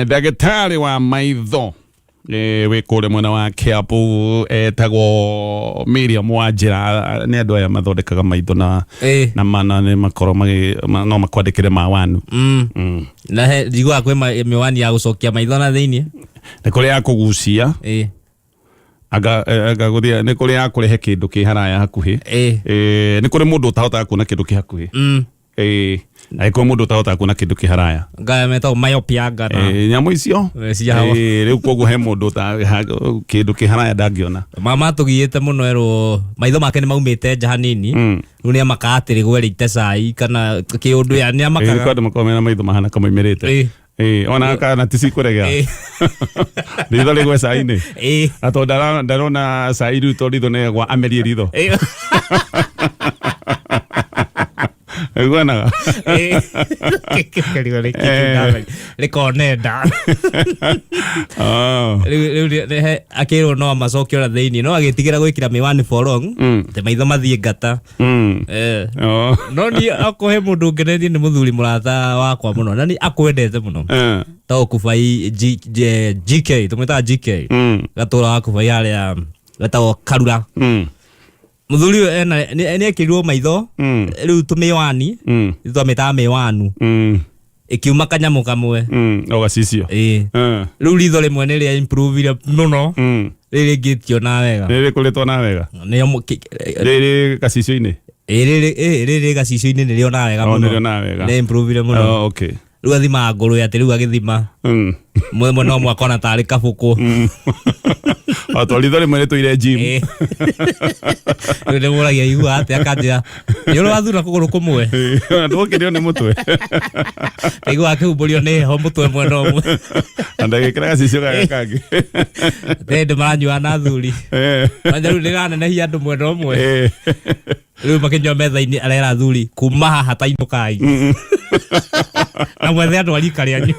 Ndagĩtarĩ wa maitho wĩ kũrĩa mwena wa Kiambu etagwo Miriam Wanjĩra. Nĩ andũ aya mathondekaga maitho na na mana nĩ makorwo no makwandĩkĩre mawanu. Na he njiguaga kwĩ mĩwani ya gũcokia maitho na thĩiniĩ. Nĩ kũrĩ ya kũgucia. Anga gũthiĩ nĩ kũrĩ ya kũrehe kĩndũ kĩ haraya hakuhĩ. Nĩ kũrĩ mũndũ ũtahotaga kuona kĩndũ kĩ hakuhĩ. Na nĩ kũrĩ mũndũ ũtahotaga kuona kĩndũ kĩ haraya. Ngaya metagwo myopia anga na Nyamũ icio. Ciao. Rĩu koguo he mũndũ kĩndũ kĩ haraya ndangĩona. Mama atũgiĩte mũno erwo maitho make nĩ maumĩte nja hanini. Rĩu nĩ amakaga atĩ rĩgwe rĩite cai kana kĩũndũ ya nĩ amakaga. Nĩ andũ makoragwo mena maitho mahana kamoimĩrĩte. Ona kana ti cikũregea. Ritho rĩgwe cai-inĩ. Na tondũ ndarona cai rĩu tondũ ritho nĩ gwa amerie ritho. Iguanaga. Kĩrĩgo rĩkone nda. Rĩu akĩrwo no amacokie ona thĩiniĩ no agĩtigĩra gwĩkĩra mĩwani for long atĩ maitho mathiĩ ngata. No niĩ akorwo he mũndũ ũngenetie nĩ mũthuri mũrata wakwa mũno na nĩ akwendete mũno. Ta Kubai GK tũmwĩtaga GK. Gatũra wa Kubai harĩa getagwo Karura. Mũthuri ũyũ ena nĩ ekĩrirwo maitho rĩu tũmĩwani twamĩtaga mĩwanu ĩkiuma kanyamũ kamwe. O gacicio. Ĩĩ. Rĩu ritho rĩmwe nĩ rĩa improve mũno. Rĩrĩ rĩngĩ rĩtiona wega. Rĩrĩ kũrĩtwo na wega. Nĩyo Rĩrĩ gacicio-inĩ. Ĩĩ rĩrĩ rĩrĩ gacicio-inĩ nĩ rĩonaga wega mũno. Nĩ rĩonaga wega. Nĩ improve mũno. Oh, okay. Rĩu athimaga ngũrwe atĩ rĩu agĩthima. Mwena ũmwe akona tarĩ kabũkũ. O to ritho rĩmwe rĩtũire gym. Rĩu ndĩmũragia igua atĩa akanjĩra nĩ ũrĩ wathura kũgũrũ kũmwe. Ndũkĩrio nĩ mũtwe. Ndaigua akĩhumbũrio nĩ heho mũtwe mwena ũmwe. Na ndagĩkĩra gacicio gaka kangĩ. Hĩndĩ maranyua na athuri. Manja rĩu ndĩranenehia andũ mwena ũmwe. Rĩu makĩnyua metha-inĩ arera athuri kuma haha tainũkai. Na mwethe andũ a rika rĩanyu.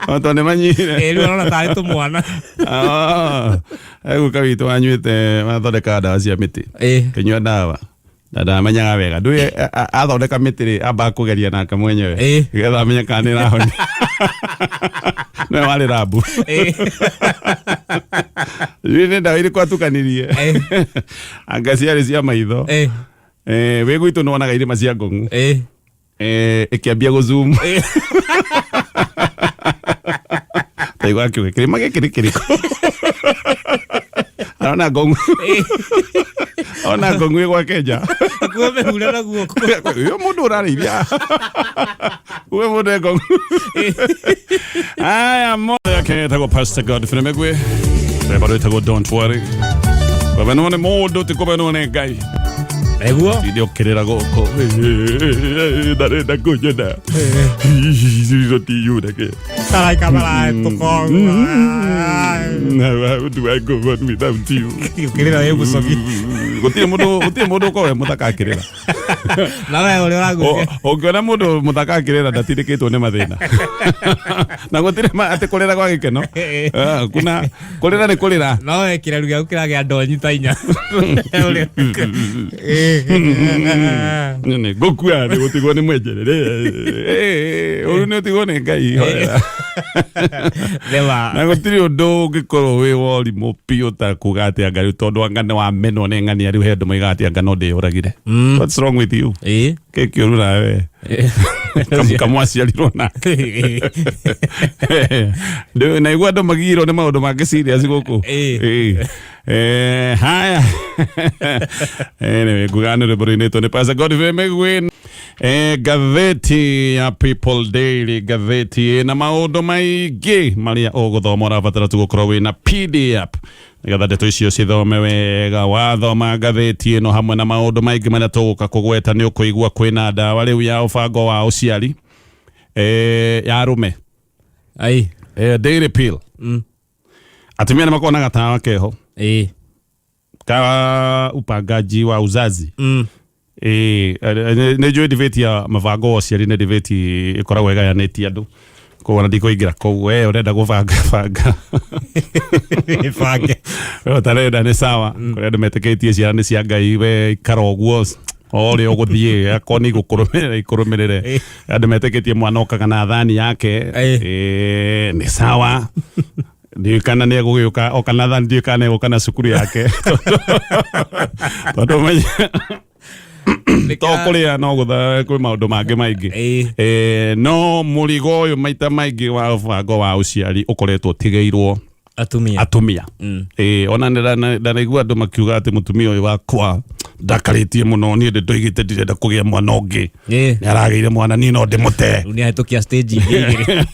O tondũ nĩ manyuire. Rĩu arona tarĩ tũmwana. Guka witũ wanyuĩte wathondekaga ndawa cia mĩtĩ. Kĩnyua ndawa na ndamenyaga wega ndũĩ athondeka mĩtĩ rĩ ambaga kũgeria nake mwenyewe nĩgetha amenye kana nĩ ĩrahonia. Nĩwe warĩ rambu. Rĩu nĩ ndawa irĩkũ atukanirie anga ciarĩ cia maitho. Wĩ gwitũ nĩwonaga irĩma cia ngong'u. Ĩkĩambia gũzoom. Taigua akiuga kĩrĩma gĩkĩ nĩ kĩrĩkũ? Arona ngong'u. Ona ngong'u ĩ gwake nja. Akuo mĩhure na guoko. Ũyũ mũndũ ũrarĩithia. Uwe mũndũ e ngong'u. Aya mothe yake etagwo Pastor Godfrey Megwe. Rwĩmbo rwĩtagwo Don't Worry. Kũmenwo nĩ mũndũ ti kũmenwo nĩ Ngai. Nĩguo. Ndinde ũkĩrĩra gũkũ. Ndarenda kũnyona. Tiyunake. Taraika marahetũka. How do I go on without you? Ũkĩrĩra wĩ mũcoki. Gũtirĩ mũndũ ũkorwo e mũthaka akĩrĩra. Na we ũrĩa ũragucia. Ũngĩona mũndũ mũthaka akĩrĩra ndatindĩkĩtwo nĩ mathĩna. Na gũtirĩ atĩ kũrĩra gwa gĩkeno. Kuna kũrĩra nĩ kũrĩra. No we kĩreru gĩaku kĩragĩa ndonyi ta inya. Nĩ ngũkua nĩ gũtigwo nĩ mwenjerere. Ũru nĩ ũtigwo nĩ Ngai hoera. Thema. Na gũtirĩ ũndũ ũngĩkorwo wĩ wa ũrimũ biũ ta kuga atĩ anga rĩu tondũ anga nĩ wamenwo nĩ ng'ania rĩu he andũ moigaga atĩ anga no ndĩyũragire. What's wrong with you? Kĩ kĩũru nawe? Kamwaciarirwo nake. Naigua andũ magirwo nĩ maũndũ mangĩ serious gũkũ. Haya. Anyway, nguga nĩ rwĩmbo rũinĩtwo nĩ Pastor Godfrey Migwi. Ngathĩti ya People Daily, ngathĩti ĩna maũndũ maingĩ marĩa ũgũthoma, ũrabatara tu gũkorwo wĩna PDF nĩgetha ndeto icio cithome wega. Wathoma ngathĩti ĩno hamwe na maũndũ maingĩ marĩa tũgũka kũgweta, nĩ ũkũigua kwĩna ndawa rĩu ya ũbango wa ũciari ya arũme. Ai. Daily pill. Atumia nĩ makoragwo na gatawa keho ka upangaji wa uzazi. Nĩ njũĩ debate ya mabango wa ũciari nĩ debate ĩkoragwo ĩgayanĩtie andũ, koguo ona ndikũingĩra kũu. We ũrenda gũbanga banga. Bange. We ũtarenda nĩ sawa. Kũrĩ andũ metĩkĩtie ciana nĩ cia Ngai, we ikara ũguo. O ũrĩa ũgũthiĩ akorwo nĩ igũkũrũmĩrĩra ikũrũmĩrĩre. Andũ metĩkĩtie mwana okaga na thani yake. Nĩ sawa, ndiũĩ kana nĩ egũgĩũka oka na thani, ndiũĩ kana nĩ egũka na cukuru yake, tondũ menye to kũrĩa no gũtha kwĩ maũndũ mangĩ maingĩ. No mũrigo ũyũ maita maingĩ wa mũbango wa ũciari ũkoretwo ũtigĩirwo atumia. Atumia. Ona ndanaigua andũ makiuga atĩ mũtumia ũyũ wakwa ndakarĩtie mũno, niĩ ndĩ ndoigĩte ndirenda kũgĩa mwana ũngĩ, nĩ aragĩire mwana, niĩ no ndĩmũte. Rĩu nĩ ahĩtũkia stage ingĩ igĩrĩ.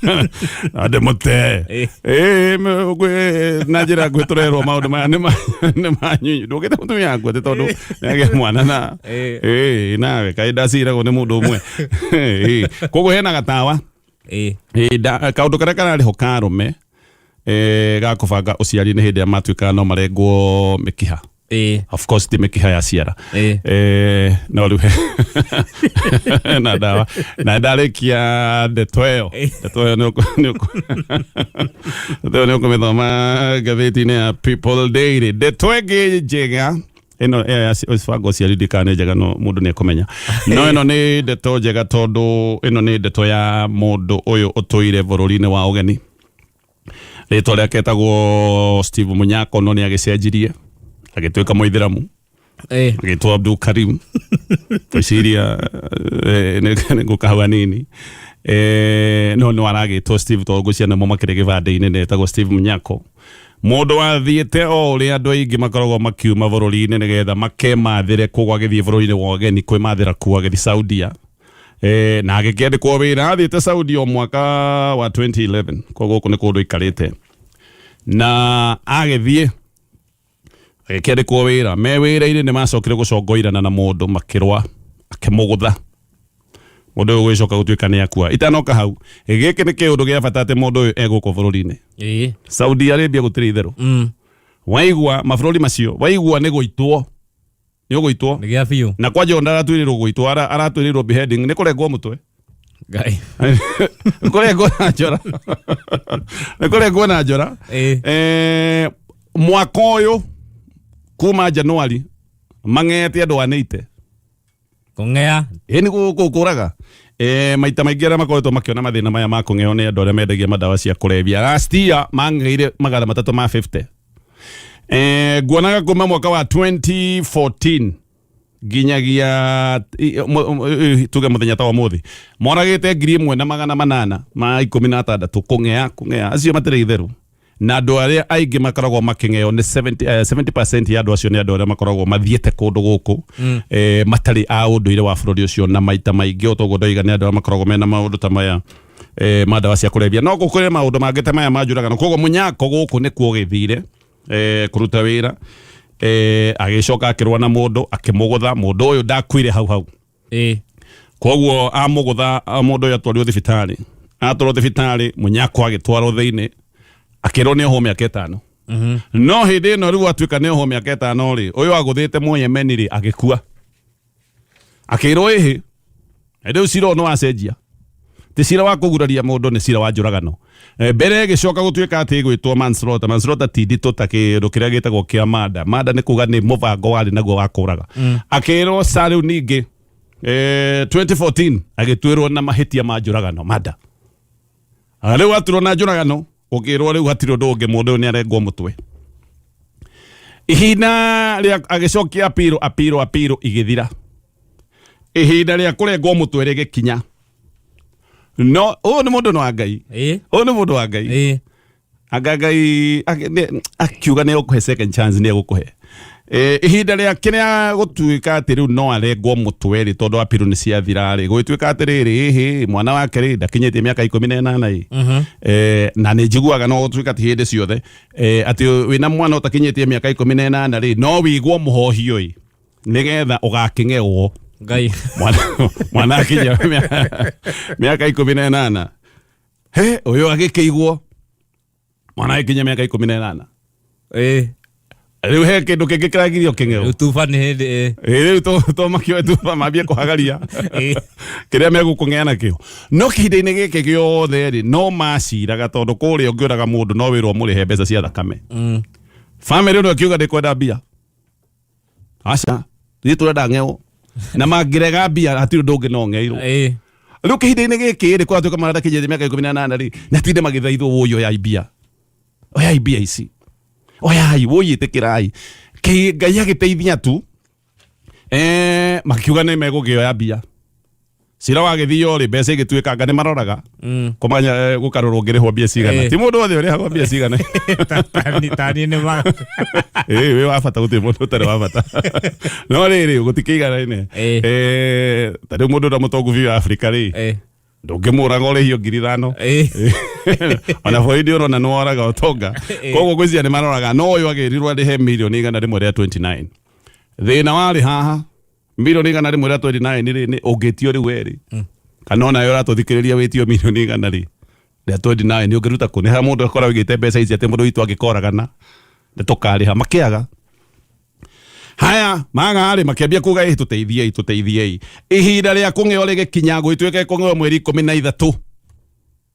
No ndĩmũte. Na njĩra nguhĩ tũrerwo maũndũ maya nĩ manyunyu, ndũngĩte mũtumia waku atĩ tondũ nĩagĩa mwana na nawe kaĩ ndaciragwo nĩ mũndũ ũmwe. Koguo hena gatawa. Kaũndũ karĩa kararĩ ho karũme ga kũbanga ũciari nĩ hĩndĩ ĩrĩa matuĩkaga no marengwo mĩkiha. Of course ti mĩkiha ya ciara. No rĩu na ndawa na ndarĩkia ndeto ĩyo, ndeto ĩyo nĩ ũkũmĩthoma ngathĩti-inĩ ya People Daily. Ndeto ĩngĩ njega ĩno ĩyo ya ũbango ũciari ndikana nĩ njega, no mũndũ nĩ ekũmenya, no ĩno nĩ ndeto njega tondũ ĩno nĩ ndeto ya mũndũ ũyũ ũtũire bũrũri-inĩ wa ũgeni, rĩtwa rĩake etagwo Steve Munyako, no nĩ agĩcenjirie agĩtuĩka mũithĩramu, agĩtwo Abdul Karim. Gwĩciria nĩ ngũkahua nini. No no aragĩtwo Steve tondũ ngwĩciria nĩmo makĩrĩ gĩbandĩ-inĩ, nĩ etagwo Steve Munyako, mũndũ wathiĩte o ũrĩa andũ aingĩ makoragwo makiuma bũrũri-inĩ nĩgetha makemathĩre, koguo agĩthiĩ bũrũri-inĩ wa ũgeni kwĩmathĩra kuo, agĩthiĩ Saudia na agĩkĩandĩkwo wĩra. Athiĩte Saudi o mwaka wa 2011, koguo gũkũ nĩ kũndũ aikarĩte, na agĩthiĩ agĩkĩandĩkwo wĩra. Me wĩra-inĩ nĩ macokire gũcongoirana na mũndũ, makĩrũa, akĩmũgũtha. Mũndũ ũyũ gũgĩcoka gũtuĩka nĩ akua. Itanoka hau, gĩkĩ nĩ kĩũndũ gĩa bata atĩ mũndũ ũyũ egũkũ bũrũri-inĩ Saudi Arabia gũtirĩ itherũ. Waigua mabũrũri macio, waigua nĩ gũitwo, nĩ ũgũitwo. Nĩ gĩa biũ. Na kwanja ndaratwĩrĩrwo gũitwo, aratwĩrĩrwo beheading, nĩ kũrengwo mũtwe. Ngai. Nĩ kũrengwo na njora, nĩ kũrengwo na njora. Mwaka ũyũ kuma Januari mang'ete andũ anĩite. Kũng'ea. Ĩ nĩ gũkũraga. Maita maingĩ arĩa makoretwo makĩona mathĩna maya ma kũng'eo nĩ andũ arĩa mendagia mandawa cia kũrebia. Last year mang'eire 350. Nguonaga kuma mwaka wa 2014 nginyagia tuge mũthenya ta wa mũthĩ moragĩte 1816 kũng'ea. Kũng'ea acio matirĩ itherũ, na andũ arĩa aingĩ makoragwo makĩng'eo nĩ 70% ya andũ acio nĩ andũ arĩa makoragwo mathiĩte kũndũ gũkũ matarĩ a ũndũire wa bũrũri ũcio, na maita maingĩ o toguo ndoiga nĩ andũ arĩa makoragwo mena maũndũ ta maya ma ndawa cia kũrebia, no gũkũrĩ maũndũ mangĩ ta maya ma njũragano. Koguo Mũnyako gũkũ nĩkuo gĩthire kũruta wĩra, agĩcoka akĩrũa na mũndũ, akĩmũgũtha. Mũndũ ũyũ ndakuire hau hau. Koguo amũgũtha, mũndũ ũyũ atwarirwo thibitarĩ. Atwarwo thibitarĩ, Mũnyako agĩtwarwo thĩinĩ, akĩrwo nĩ ohwo mĩaka 5. No hĩndĩ ĩno rĩu atuĩka nĩ ohwo mĩaka 5 rĩ, ũyũ agũthĩte Mũyemeni rĩ, agĩkua. Akĩrwo ĩhĩ, rĩu cira ũyũ nĩ wacenjia, ti cira wa kũguraria mũndũ, nĩ cira wa njũragano. Mbere ĩgĩcoka gũtuĩka atĩ ĩgwĩtwo manslaughter. Manslaughter ti nditũ ta kĩndũ kĩrĩa gĩtagwo kĩa mada. Mada nĩ kuga nĩ mũbango warĩ naguo wa kũraga. Akĩrwo sa rĩu ningĩ 2014 agĩtuĩrwo na mahĩtia ma njũragano mada. Rĩu aturwo na njũragano, ũkĩrwo rĩu hatirĩ ũndũ ũngĩ, mũndũ ũyũ nĩ arengwo mũtwe. Ihinda rĩa agĩcokia apiro, apiro, apiro igĩthira, ihinda rĩa kũrengwo mũtwe rĩgĩkinya. No ũyũ nĩ mũndũ wa Ngai. Ũyũ nĩ mũndũ wa Ngai. Anga Ngai akiuga nĩ egũkũhe second chance, nĩ egũkũhe. Ihinda rĩake rĩa gũtuĩka atĩ rĩu no arengwo mũtwe rĩ, tondũ apiro nĩ ciathira rĩ, gũgĩtuĩka atĩrĩrĩ, ĩhĩ, mwana wake rĩ ndakinyĩtie mĩaka 18 ĩ. Na nĩ njiguaga no gũtuĩka ti hĩndĩ ciothe atĩ wĩna mwana ũtakinyĩtie mĩaka 18 rĩ, no wĩigwo mũhohio ĩ, nĩgetha ũgakĩng'ewo. Ngai. Mwana akinya mĩaka 18, he ũyũ agĩkĩigwo mwana agĩkinya mĩaka 18. Rĩu he kĩndũ kĩngĩ kĩragirio kĩng'eo. Rĩu tuba nĩ hĩndĩ. Ĩ, rĩu to makĩoe tuba mambie kũhagaria kĩrĩa megũkũng'ea nakĩo. No kĩhinda-inĩ gĩkĩ gĩothe rĩ, no maciraga tondũ kũrĩa ũngĩũraga mũndũ no wĩrwo mũrĩhe mbeca cia thakame. Bamĩrĩ ĩno ĩkiuga ndĩkwenda mbia, aca, ithuĩ tũrenda ng'eo. Na mangĩrega mbia hatirĩ ũndũ ũngĩ no ng'eirwo. Rĩu kĩhinda-inĩ gĩkĩ rĩ, kũratuĩka mwana ndakinyĩtie mĩaka 18 rĩ, na tinde magĩthaithwo, wũi oyai mbia, oyai mbia ici, oyai, wũi ĩtĩkĩrai. Ngai agĩteithia tu, makiuga nĩ megũkĩoya mbia. Cira wagĩthio rĩ, mbeca igĩtuĩkanga nĩ maroraga kũmanya, gũkarorwo ũngĩrĩhwo mbia cigana. Ti mũndũ wothe ũrĩhagwo mbia cigana. Tani nĩ ma. Ĩ, wĩ wa bata, gũtirĩ mũndũ ũtarĩ wa bata, no rĩrĩ, gũtikĩiganaine. Ta rĩu mũndũ ũrĩa mũtongu biũ Afrika rĩ, ndũngĩmũraga ũrĩhio 5,000. Ona bũrũri ũrona nĩ woraga ũtonga. Koguo ngwĩciria nĩ maroraga, no ũyũ agĩrirwo arĩhe mirioni 129. Thĩna warĩ haha, mirioni 129 rĩ, nĩ ũngĩtio rĩu werĩ, kana onawe ũratũthikĩrĩria wĩtio mirioni 129, ũngĩruta kũ? Nĩ harĩa mũndũ akoragwo aigĩte mbeca ici atĩ mũndũ witũ angĩkoragana nĩ tũkarĩha. Makĩaga haya maga rĩ, makĩambia kuga, ĩ, tũteithiei, tũteithiei. Ihinda rĩa kũng'eo rĩgĩkinya, gwĩtuĩka kũng'eo mweri 13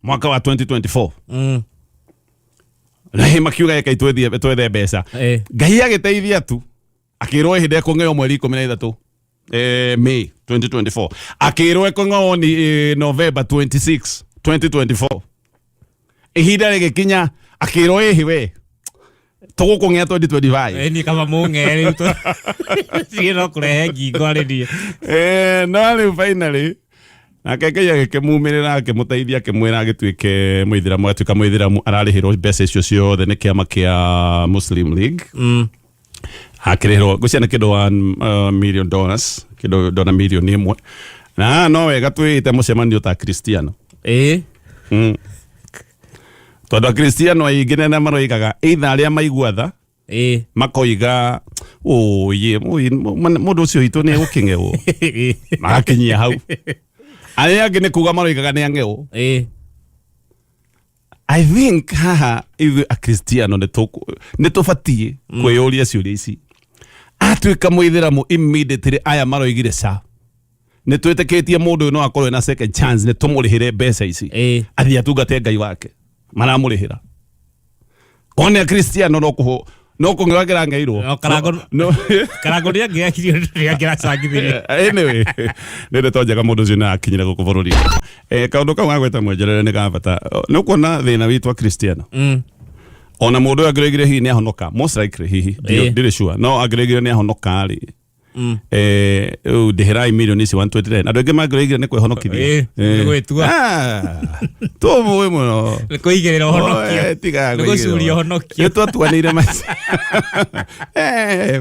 mwaka wa 2024. Na hĩ, makiuga eka twethe twethe mbeca. Ngai agĩteithia tu, akĩrwo ihinda kũng'eo mweri 13, May 2024, akĩrwo ekũng'eo ni November 26 2024. Ihinda rĩgĩkinya, akĩrwo, ĩhĩ we, tũgũkũng'ea 2025. Niĩ kaba mũng'ee rĩu ciĩ no kũrehe ngingo arĩ niĩ. No rĩu finally nake Ngai agĩkĩmumĩrĩra, akĩmũteithia, akĩmwĩra agĩtuĩke mũithĩramu. Atuĩka mũithĩramu, ararĩhĩrwo mbeca icio ciothe nĩ kĩama kĩa Muslim League. Akĩrĩhĩrwo ngwĩciria nĩ kĩndũ $1 million, kĩndũ dora mirioni 1. Na no wega twĩte mũcemanio ta Kristiano. Tondũ Akristiano aingĩ nĩ maroigaga either arĩa maigua tha, makoiga ũyĩ mũndũ ũcio witũ nĩ egũkĩng'ewo, magakinyia hau. Arĩa angĩ nĩ kuga maroigaga nĩ ang'ewo. I think haha ithuĩ Akristiano nĩ tũbatiĩ kwĩyũria ciũria ici. Atuĩka mũithĩramu immediately, aya maroigire ca nĩ twĩtĩkĩtie mũndũ ũyũ no akorwo na second chance, nĩ tũmũrĩhĩre mbeca ici, athiĩ atungate Ngai wake. Maramũrĩhĩra kone Akristiano no kũhũ no kũng'ewagĩra ng'eirwo. No, Karango nĩ angĩakirio nĩ angĩracangithirie. Anyway, nĩ ndeto njega mũndũ ũcio nĩ akinyire gũkũ bũrũri. Kaũndũ kau gagweta mwenjerere nĩ ga bata. Nĩ ũkuona thĩna witũ Akristiano, ona mũndũ ũyũ angĩroigire hihi nĩ ahonoka, most likely hihi ndirĩ sure, no angĩroigire nĩ ahonoka rĩ, rĩu ndĩhĩrai mirioni ici 129, andũ aingĩ mangĩroigire nĩ kwĩhonokithia. Nĩ gwĩtua. Ah, tũmũĩ mũno. Nĩ kũigĩrĩra ũhonokio. Tiga. Nĩ gũcuria ũhonokio. Nĩ twatuanĩire maci.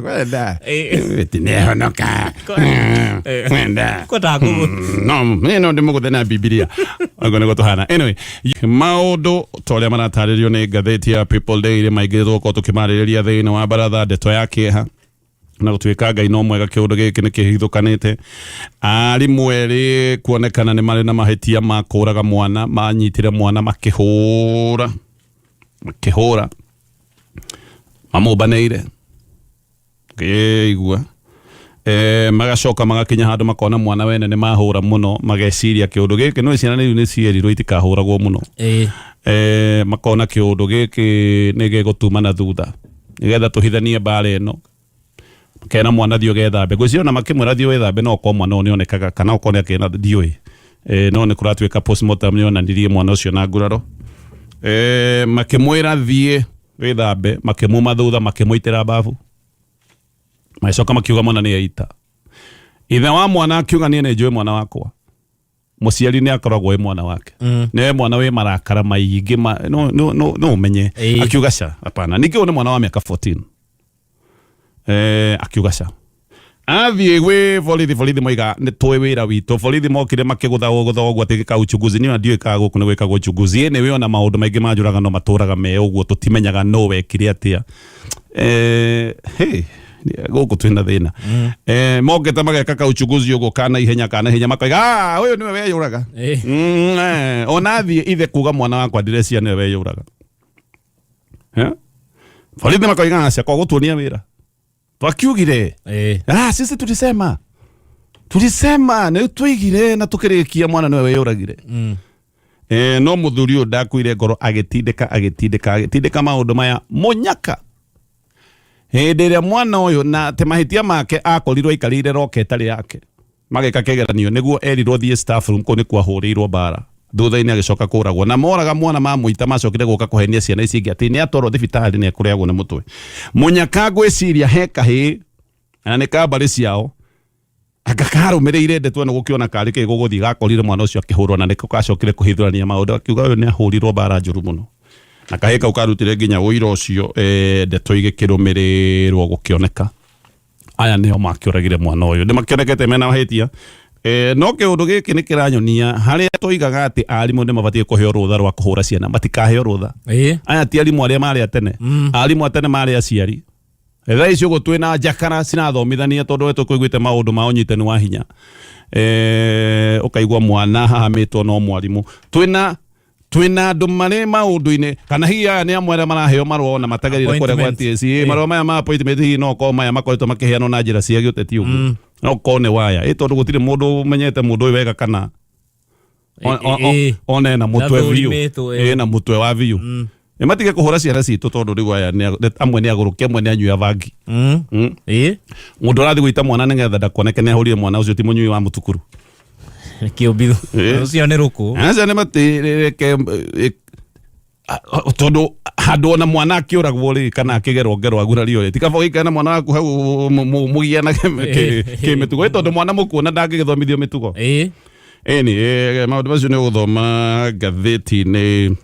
Kwenda ti nĩhonoka. Kwenda Kwendaga kũgũ- No niĩ no ndĩmũgũthe na Bibilia ũguo nĩguo tũhana. Anyway, maũndũ ta ũrĩa maratarĩrio nĩ ngathĩti ya People Daily maingĩ tũgũkorwo tũkĩmarĩrĩria thĩinĩ wa baratha. Ndeto ya kĩeha, na gũtuĩka Ngai no mwega, kĩũndũ gĩkĩ nĩ kĩhithũkanĩte. Arimũ erĩ kuonekana nĩ marĩ na mahĩtia ma kũraga mwana. Manyitire mwana makĩhũra, makĩhũra mamũmbanĩire ngĩigua, magacoka magakinya handũ makona mwana wene nĩ mahũra mũno, mageciria kĩũndũ gĩkĩ no ciana rĩu nĩ cierirwo itikahũragwo mũno. Makona kĩũndũ gĩkĩ nĩ gĩgũtuma na thutha, nĩgetha tũhithanie mbara ĩno, kena mwana thiĩ ũgethambe. Ngwĩciria ona makĩmwĩra thiĩ wĩthambe, no okorwo mwana ũyũ nĩonekaga kana okorwo nĩ akĩna, ndiũĩ. No nĩ kũratuĩka postmortem nĩonanirie mwana ũcio na nguraro. Makĩmwĩra thiĩ wĩthambe, makĩmuma thutha, makĩmũitĩra babu, magĩcoka makiuga mwana nĩ eita. Ithe wa mwana akiuga, niĩ nĩ njũĩ mwana wakwa. Mũciari nĩ akoragwo wĩ mwana wake, nĩwe mwana wĩ marakara maingĩ no ũmenye. Akiuga ca, hapana. Ningĩ ũyũ nĩ mwana wa mĩaka 14. Akiuga ca. Athiĩ gwĩ borithi, borithi moiga nĩ tũĩ wĩra witũ. Borithi mokire makĩgũtha gũtha ũguo atĩ gĩka uchunguzi. Niĩ ona ndiũĩ kana gũkũ nĩ gwĩkagwo uchunguzi. Anyway, ona maũndũ maingĩ ma njũragano matũraga me ũguo, tũtimenyaga no wekire atĩa. Hey, gũkũ twĩna thĩna. Mokĩte mageka ka uchunguzi ũguo kana ihenya kana ihenya, makoiga, "Ah, ũyũ nĩwe weyũraga." Ona athiĩ ithe kuga mwana wakwa ndirecia nĩwe weyũraga. Borithi makoiga aca kwa gũtuonia wĩra twakiugire. Ah, sisi tulisema, tulisema nĩ tũigire na tũkĩrĩkia mwana nĩwe weyũragire. No mũthuri ũyũ ndakuire ngoro, agĩtindĩka, agĩtindĩka, agĩtindĩka maũndũ maya mũnyaka. Hĩndĩ ĩrĩa mwana ũyũ na atĩ mahĩtia make akorirwo aikarĩire roka ĩtarĩ yake, magĩka kĩgeranio nĩguo erirwo thiĩ staff room, kũu nĩkuo ahũrĩirwo mbara, thutha-inĩ agĩcoka kũragwo. Na moraga mwana mamũita, macokire gũka kũhenia ciana ici ingĩ atĩ nĩ atwarwo thibitarĩ nĩ ekũrĩagwo nĩ mũtwe. Mũnyaka ngwĩciria he kahĩĩ na nĩ ka mbarĩ ciao anga karũmĩrĩire ndeto ĩno gũkĩona karĩ kĩ gũgũthiĩ, gakorire mwana ũcio akĩhũrwo, na nĩko gacokire kũhithũrania maũndũ, akiuga ũyũ nĩ ahũrirwo mbara njũru mũno, na kahĩĩ kau karutire nginya ũira ũcio. Ndeto igĩkĩrũmĩrĩrwo gũkĩoneka aya nĩo makĩũragire mwana ũyũ, nĩ makĩonekete mena mahĩtia. No kĩũndũ gĩkĩ nĩ kĩranyonia harĩa tũigaga atĩ arimũ nĩ mabatiĩ kũheo rũtha rwa kũhũra ciana, matikaheo rũtha. Aya ti arimũ arĩa marĩ a tene. Arimũ a tene marĩ aciari. Thaa ici ũguo twĩna njakara cirathomithania, tondũ we tũkũiguĩte maũndũ ma ũnyitani wa hinya, ũkaigua mwana hahamĩtwo no mwarimũ. Twĩna andũ marĩ maũndũ-inĩ, kana hihi aya nĩ amwe arĩa maraheo marũa ona matagereire kũrĩa gwa Appointment. TSC. Marũa maya ma appointment hihi no korwo maya makoretwo makĩheanwo na njĩra cia gĩũteti ũguo, no korwo nĩ waya ĩ, tondũ gũtirĩ mũndũ ũmenyete mũndũ ũyũ wega kana ona ena mũtwe biũ. Ndathũrimĩtwo, ĩ. Ena mũtwe wa biũ. Nĩ matige kũhũra ciana citũ, tondũ rĩu aya amwe nĩ agũrũki, amwe nĩ anyui a bangi. Mũndũ ũrathiĩ gũita mwana nĩgetha ndakoneke nĩ ahũrire mwana ũcio ti mũnyui wa mũtukuru. Kĩũmbitho ũcio nĩ rũkũ. Aca nĩ matireke, tondũ handũ ona mwana akĩũragwo rĩ, kana akĩgerwo ngero agurario rĩ, tikaba ũgĩikare na mwana waku hau mũgianage kĩmĩtugo, ĩ tondũ mwana mũkuona ndangĩgĩthomithio mĩtugo. Ĩni maũndũ macio nĩ ũgũthoma ngathĩti-inĩ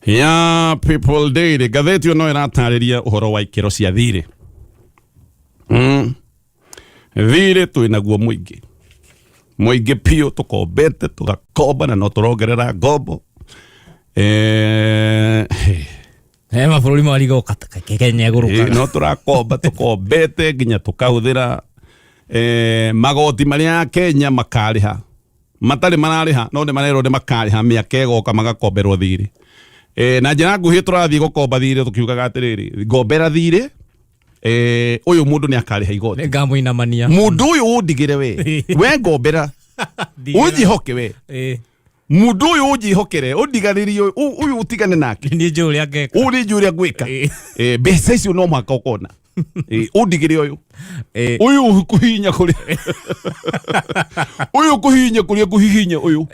ya People Daily. Ngathĩti ĩyo no ĩratarĩria ũhoro wa ikĩro cia thirĩ. Thirĩ twĩ naguo mũingĩ mũingĩ biũ, tũkombete, tũgakomba, na no tũrongerera ngombo. He mabũrũri mariga Kenya ĩgũrũkaga. No tũrakomba, tũkombete nginya tũkahũthĩra magoti marĩa Kenya makarĩha matarĩ mararĩha, no nĩ marerwo nĩ makarĩha mĩaka ĩgoka, magakomberwo thirĩ. Na njĩra nguhĩ tũrathiĩ gũkomba thirĩ tũkiugaga atĩrĩrĩ, ngombera thirĩ, ũyũ mũndũ nĩ akarĩha igoti. Nĩ ngamũinamania. Mũndũ ũyũ ũndigĩre we, we ngombera, ũnjĩhoke we. Mũndũ ũyũ ũnjĩhokere, ũndiganĩrie ũyũ, ũyũ ũtigane nake. Niĩ njũĩ ũrĩa ngeka. Ũyũ nĩ njũĩ ũrĩa ngwĩka. Mbeca icio no mũhaka ũkona. Ũndigĩre ũyũ. Ũyũ kũhihinya kũrĩa, ũyũ kũhihinya kũrĩa, kũhihinya ũyũ.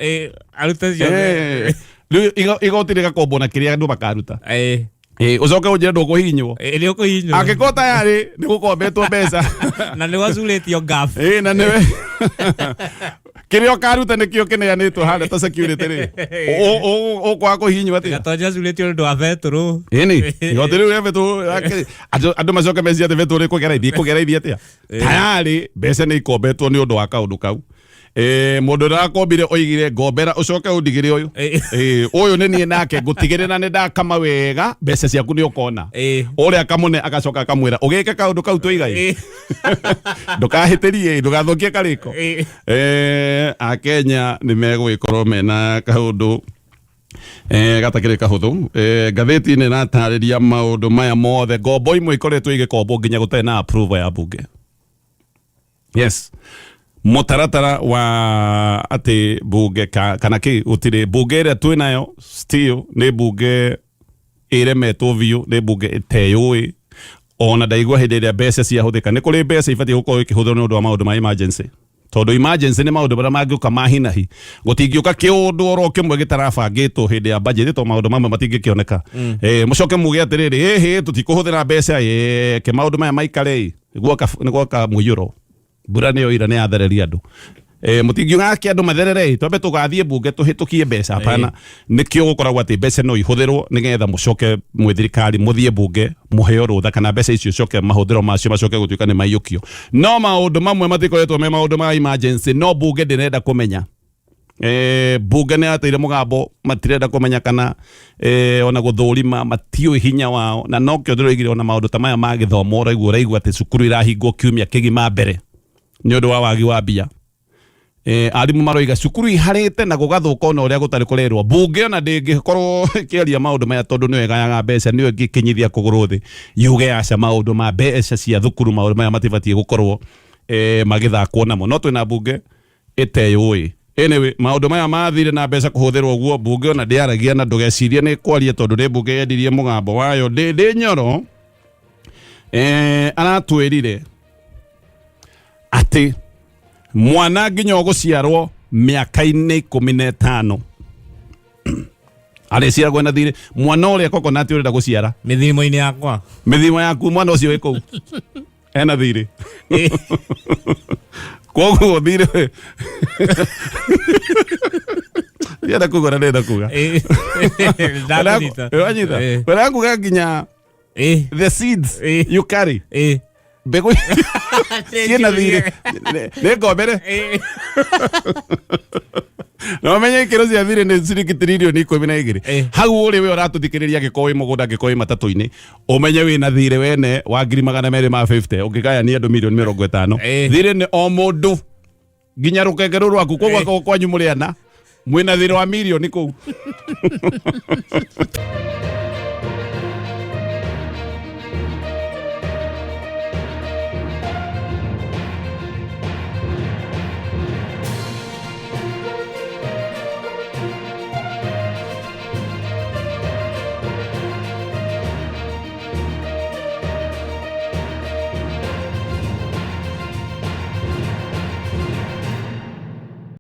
Arute ciothe. Rĩu igoti rĩgakombwo na kĩrĩa andũ makaruta. Ũcoke ũnjĩre ndũkũhihinywo? Nĩ ũkũhihinywo. Angĩkorwo tayarĩ nĩ gũkombetwo mbeca na nĩ wacurĩtio ngaf. Na nĩwe kĩrĩa ũkaruta nĩkĩo kĩneanĩtwo harĩa ta security rĩ, ũkwaga kũhihinywo atĩa? Gatonya acurĩtio nĩ ũndũ wa betũrũ. Ĩni igoti rĩu rĩa betũrũ, andũ macoke mecirie atĩ betũrũ ĩkũgera ithi, ĩkũgera ithi atĩa? Tayarĩ mbeca nĩ ikombetwo nĩ ũndũ wa kaũndũ kau. Mũndũ ũrĩa wakombire oigire, ngombera ũcoke ũndigĩre ũyũ. Ũyũ nĩ niĩ nake ngũtigĩrĩra nĩ ndakama wega, mbeca ciaku nĩ ũkona. Ũrĩa akamũne agacoka akamwĩra, ũgĩke kaũndũ kau tũigai, ndũkahĩtĩrie, ndũgathũkie karĩko. Akenya nĩ megũgĩkorwo mena kaũndũ gatakĩrĩ kahũthũ. Ngathĩti nĩ ĩratarĩria maũndũ maya mothe, ngombo imwe ikoretwo igĩkombwo nginya gũtarĩ na approval ya bunge. Yes, mũtaratara wa atĩ bunge kana kĩ gũtirĩ bunge ĩrĩa twĩ nayo, still nĩ bunge ĩremetwo biũ, nĩ bunge ĩteyũĩ ona ndaigua hĩndĩ ĩrĩa mbeca ciahũthĩka. Nĩ kũrĩ mbeca ibatiĩ gũkorwo ikĩhũthĩrwo nĩ ũndũ wa maũndũ ma emergency, tondũ emergency nĩ maũndũ marĩa mangĩũka ma hinahi. Gũtingĩũka kĩũndũ oro kĩmwe gĩtarabangĩtwo hĩndĩ ya budget, tondũ maũndũ mamwe matingĩkĩoneka. Mũcoke muge atĩrĩrĩ, ĩhĩ tũtikũhũthĩra mbeca ĩ, ke maũndũ maya maikare ĩ, nĩ gwoka mũiyũro, mbura nĩyo ira nĩ yathereria andũ. Mũtingiuga ake andũ matherere ĩ, twambe tũgathiĩ bunge tũhĩtũkie mbeca? Hapana. Nĩkĩo gũkoragwo atĩ mbeca no ihũthĩrwo nĩgetha mũcoke mwĩ thirikari mũthiĩ bunge mũheo rũtha, kana mbeca icio coke mahũthĩro macio macoke gũtuĩka nĩ maiyũkio. No maũndũ mamwe matikoretwo me maũndũ ma emergency, no bunge ndĩrenda kũmenya. Bunge nĩ yateire mũgambo, matirenda kũmenya kana ona gũthũrima matiũĩ hinya wao, na nokĩo ndĩroigire ona maũndũ ta maya ma gĩthomo, ũraigua atĩ cukuru irahingwo kiumia kĩgima mbere nĩ ũndũ wa wagi wa mbia. Arimũ maroiga cukuru iharĩte na gũgathũka ona ũrĩa gũtarĩ kũrerwo. Bunge ona ndĩngĩkorwo ĩkĩaria maũndũ maya, tondũ nĩyo ĩgayaga mbeca, nĩyo ĩngĩkinyithia kũgũrũ thĩ yuge aca, maũndũ ma mbeca cia thukuru, maũndũ maya matibatiĩ gũkorwo magĩthakwo namo. No twĩna bunge ĩteyũĩ. Anyway, maũndũ maya mathire na mbeca kũhũthĩrwo ũguo, bunge ona ndĩaragia, na ndũgecirie nĩ kwaria, tondũ nĩ bunge yendirie mũgambo wayo. Ndĩ Nyoro. Aratwĩrire atĩ mwana nginya ũgũciarwo mĩaka-inĩ 15 arĩciaragwo na thirĩ. Mwana ũrĩa kokonati ũrenda gũciara mĩthimo-inĩ yakwa, mĩthimo yaku, mwana ũcio wĩ kũu ena thirĩ. Koguo thirĩ ndienda kuga ũrĩa ndĩrenda kuga. Ndakũnyita. Wanyita? Ũrĩa kuga nginya the seeds you carry, mbegũ ciĩna thirĩ, nĩ ngombere. Na ũmenye ikĩro cia thirĩ nĩ ciringi 12 trillioni. Hau ũrĩ we ũratũthikĩrĩria, angĩkorwo wĩ mũgũnda, angĩkorwo wĩ matatũ-inĩ, ũmenye wĩna thirĩ wene wa 250,000 ũngĩgayania andũ mirioni 50. Thirĩ nĩ o mũndũ nginya rũkenge rũrũ rwaku koguo kwanyu mũrĩ ana mwĩna thirĩ wa mirioni kũu.